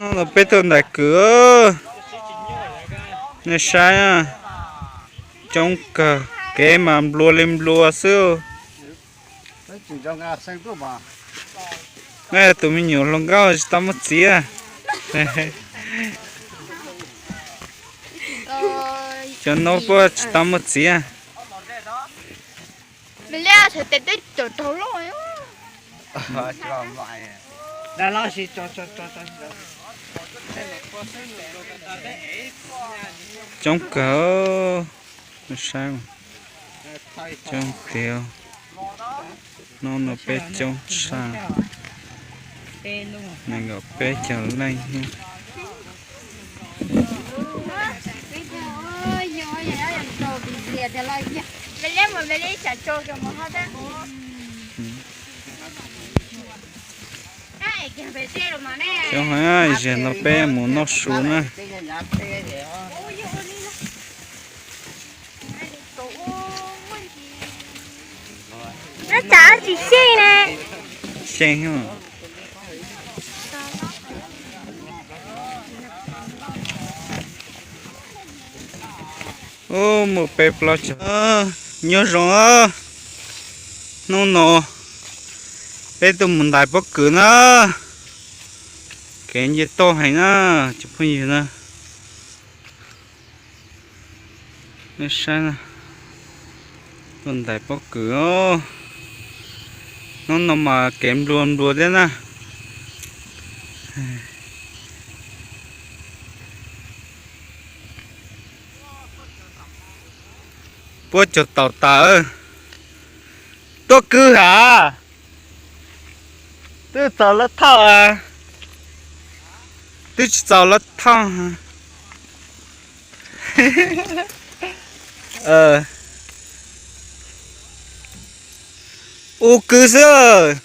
Hnub no peb tuaj ntais kwm, nej saib, coob kawg, kev mas nplua li nplua xwb. Tus me nyuam hluas nkauj tsis tau muaj txiv. Cov no puas tsis tau muaj txiv. Coob kawg, saib, coob tiag. Hnub no peb coob tshaj, nees nkaum peb caug leej. Coob heev, zaum no peb mus noj su na. Nyob tsam tsis xyeej ne. Xyeej. Ub, muaj peb plaub caug. Nyob zoo, hnub no peb tuaj mus ntais pob kws na. Kev nce toj heev na, cov phooj ywg na. Nej saib na, tuaj ntais pob kws os. Hnub no mas kev nplua nplua thiab na. Puab caug tau tas. Tuaj kwv has. Twb txaus lawv thauj. Twb tsis txaus lawv thauj. U kwv xwb.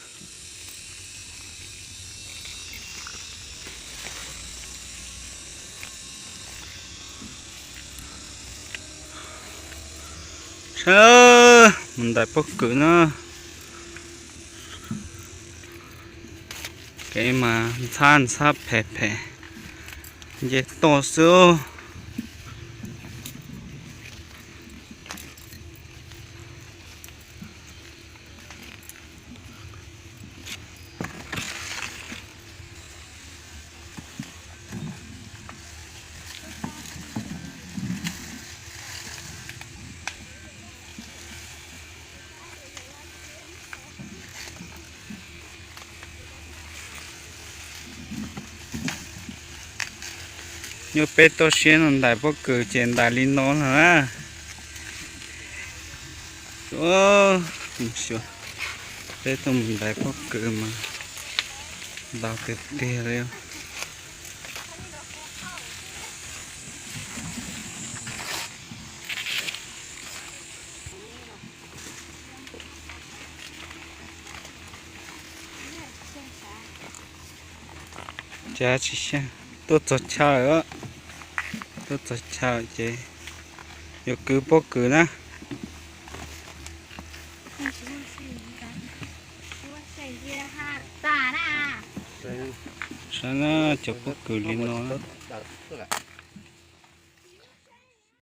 Saib, mus ntais pob kws na. Kev mas ntxhab ntxhab phem phem, nce toj xwb. Nyuaj peb toj siab no ntais pob kws ces ntais li no na. Peb tuaj mus ntais pob kws mas ntau tiag tiag li. Cas tsis xyeej, tuaj txog chaw, tuaj txog chaw ces yuav kwv pob kws na. Saib na, cov pob kws li no.